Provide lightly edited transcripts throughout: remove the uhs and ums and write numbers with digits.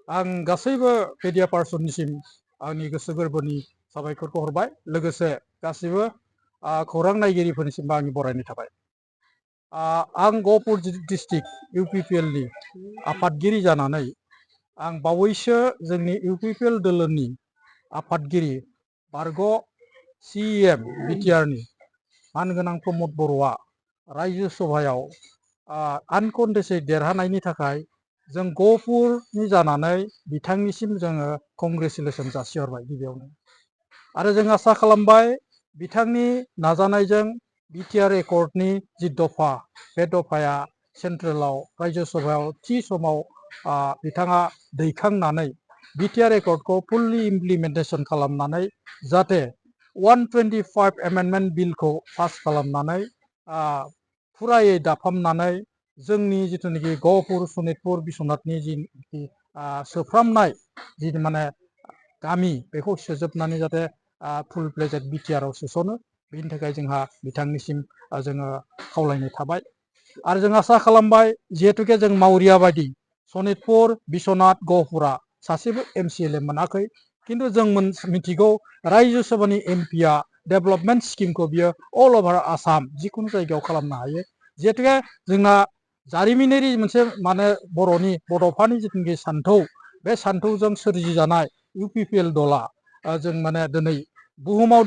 आं गासैबो मिडिया पार्सननिसिम आंनि गोसो गोरबोनि साबायखरखौ हरबाय लोगोसे गासैबो खौरां नायगिरिफोरनिसिम आंनि बरायनाय थाबाय। आं गहपुर डिस्ट्रिक्ट UPPL नि आफादगिरि जानानै आं बावैसो जोंनि UPPL दोलोनि आफादगिरि बारग' CEM BTR नि मानगोनां प्रमद बर'आ रायजो सभायाव आनकन्टेस्टेड देरहानायनि थाखाय जों गहपुरनि जानानै बिथांनिसिम जोङो कंग्रेचुलेसन जासिहरबाय गिबियावनो। आरो जों आसा खालामबाय बिथांनि नाजानायजों BTR एकर्डनि जि दफा बे दफाया सेन्ट्रेलाव रायजो सभायाव थि समाव बिथाङा दैखांनानै BTR एकर्डखौ फुल्लि इमप्लिमेन्टेसन खालामनानै जाहाथे 125 एमेन्डमेन्ट बिलखौ पास खालामनानै फुरायै दाफामनानै जोंनि जिथुनाखि गहपुर सनितपुर बिश्वनाथनि जि सोफ्रामनाय जि माने गामि बेखौ सोजोबनानै जाहाथे फुल प्लेजेड BTR आव सोसनो बेनि थाखाय जोंहा बिथांनिसिम जोङो खावलायनाय थाबाय। आरो जों आसा खालामबाय जिहेतुके जों मावरिया बायदि सनितपुर बिश्वनाथ गहपुरा सासेबो MCLA मोनाखै किन्तु जों मिथिगौ रायजो सभानि MP आ डेभेलपमेन्ट स्किमखौ बियो अल अभार आसाम जिखुनु जायगायाव खालामनो हायो। जिहेतुके जोंना जारिमिनारि मोनसे माने बर'नि बड'फानि जिथुनाखि सान्थौ बे सान्थौजों सोरजिजानाय UPPL दला जों माने दिनै बुहुमाव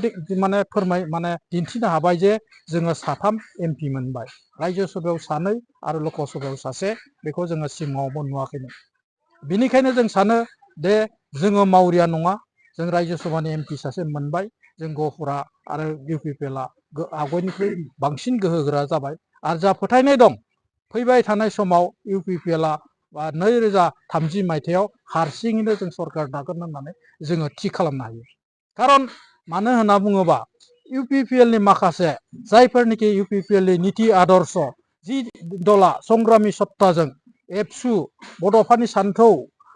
माने दिन्थिनो हाबाय जे जोङो 3 MP मोनबाय। रायजो सभायाव 2 आरो लक सभायाव 1 बेखौ जोङो सिगाङावबो नुवाखैमोन। बिनिखायनो जों सानो दे जोङो मावरिया नङा, जों रायजो सभानि MP सासे मोनबाय, जों गहपुरा आरो UPPL आवगायनिख्रुइ बांसिन गोहोगोरा जाबाय। आरो जा फोथायनाय दं फैबाय थानाय समाव UPPL 2030 मायथाइयाव हारसिङैनो जों सरकार दागोन होननानै जोङो थि खालामनो हायो। खारन मानो होनना बुङोबा UPPL नि माखासे जायफोरनिखि UPPL नि नीति आदर्श जि दला संग्रामी सत्ताजों एबसु बड'फानि सान्थौ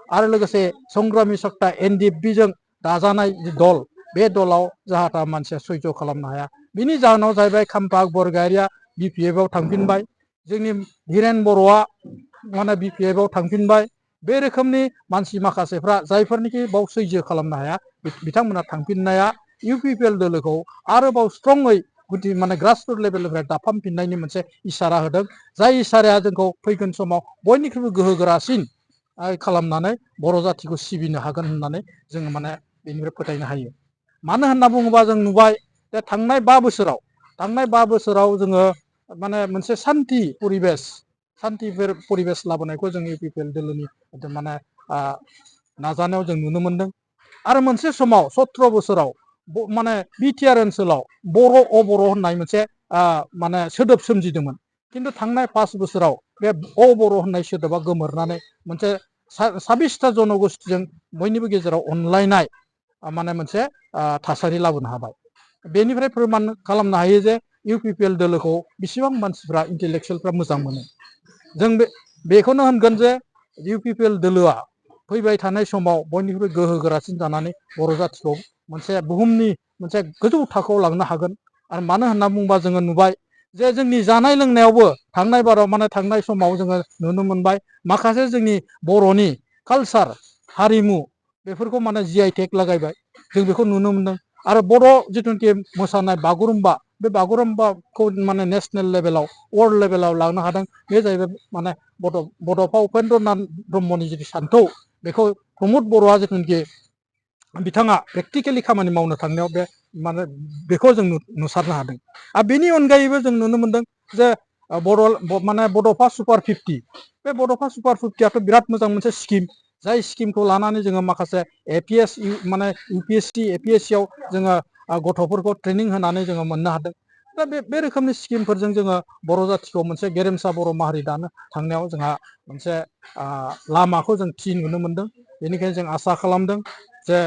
आरो लोगोसे संग्रामी सत्ता NDFB जों दाजानाय जि दल बे दलाव जाहा मानसिया सैज' खालामनो हाया। बिनि जाहोनाव जाहैबाय खाम्फा बरगयारिया BPF आव थांफिनबाय, जोंनि धीरेन बर'आ माने BPF आव थांफिनबाय। बे रोखोमनि मानसि माखासेफ्रा जायफोरनिखि बाव सैज्य खालामनो हाया बिथांमोना थांफिननाया UPPL दोलोखौ आरोबाव स्ट्रङै गुदि माने ग्रासरुट लेभेलनिफ्राय दाफामफिननायनि मोनसे इसारा होदों। जाय इसाराया जोंखौ फैगोन समाव बयनिख्रुइबो गोहोगोरासिन खालामनानै बर' जातिखौ सिबिनो हागोन होननानै जोङो माने बेनिफ्राय फोथायनो हायो। मानो होनना बुङोबा जों नुबाय जे थांनाय 5 बोसोराव जोङो माने मोनसे सान्थि परिबेस लाबोनायखौ जों UPPL दोलोनि माने नाजानायाव जों नुनो मोनदों। आरो मोनसे समाव 17 बोसोराव माने BTR ओनसोलाव बर' अबर' होननाय मोनसे माने सोदोब सोमजिदोंमोन। किन्तु थांनाय 5 बोसोराव बे अबर' होननाय सोदोबा गोमोरनानै मोनसे 26टा जनगोष्ठीजों बयनिबो गेजेराव अनलायनाय माने मोनसे थासारि लाबोनो हाबाय। बेनिफ्राय फोरमान खालामनो हायो जे UPPL दोलोखौ बेसेबां मानसिफ्रा इन्टेलेक्सुयेलफ्रा मोजां मोनो। जों बेखौनो होनगोन जे UPPL दोलोआ फैबाय थानाय समाव बयनिख्रुइ गोहोगोरासिन जानानै बर' जातिखौ मोनसे बुहुमनि मोनसे गोजौ थाखोआव लांनो हागोन। आरो मानो होनना बुङोबा जोङो नुबाय जे जोंनि जानाय लोंनायावबो थांनाय समाव जोङो नुनो मोनबाय माखासे जोंनि बर'नि कालचार हारिमु बेफोरखौ माने GI टेग लागायबाय, जों बेखौ नुनो मोनदों। आरो बर' जिथुनाखि मोसानाय बागुरुम्बा बे बागुरुम्बाखौ माने नेसनेल लेभेलाव वर्ल्ड लेभेलाव लांनो हादों। बे जाहैबाय माने बड'फा उपेन्द्रनाथ ब्रह्मनि जिथु सान्थौ बेखौ प्रमद बर'आ जिथुनाखि बिथाङा प्रेक्टिकेलि खामानि मावनो थांनायाव बे माने बेखौ जों नुसारनो हादों। आरो बेनि अनगायैबो जों नुनो मोनदों जे बड'फा सुपार 50 बे बड'फा सुपार 50आथ' बिराद मोजां मोनसे स्किम। जाय स्किमखौ लानानै जोङो माखासे APS माने UPSC APSC आव जोङो गथ'फोरखौ ट्रेनिं होनानै जोङो मोननो हादों। दा बे रोखोमनि स्किमफोरजों जोङो बर' जातिखौ मोनसे गेरेमसा बर' माहारि दानो थांनायाव जोंहा मोनसे लामाखौ जों थि नुनो मोनदों। बेनिखायनो जों आसा खालामदों जे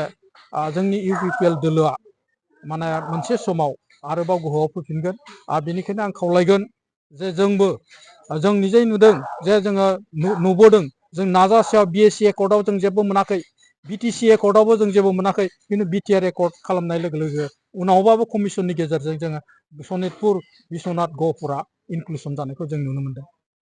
जोंनि UPPL दोलोआ माने मोनसे समाव आरोबाव गोहोआव फैफिनगोन। आरो बेनिखायनो आं खावलायगोन जे जों निजे नुदों जे जोङो नुबोदों जों नाजासेयाव BSc एकर्डआव जों जेबो मोनाखै, BTC एकर्डआवबो जों जेबो मोनाखै, किन्तु BTR एकर्ड खालामनाय लोगो लोगो उनावबाबो कमिसननि गेजेरजों जोङो सनितपुर बिश्वनाथ गहपुरा इनक्लुसन जानायखौ जों नुनो मोनदों।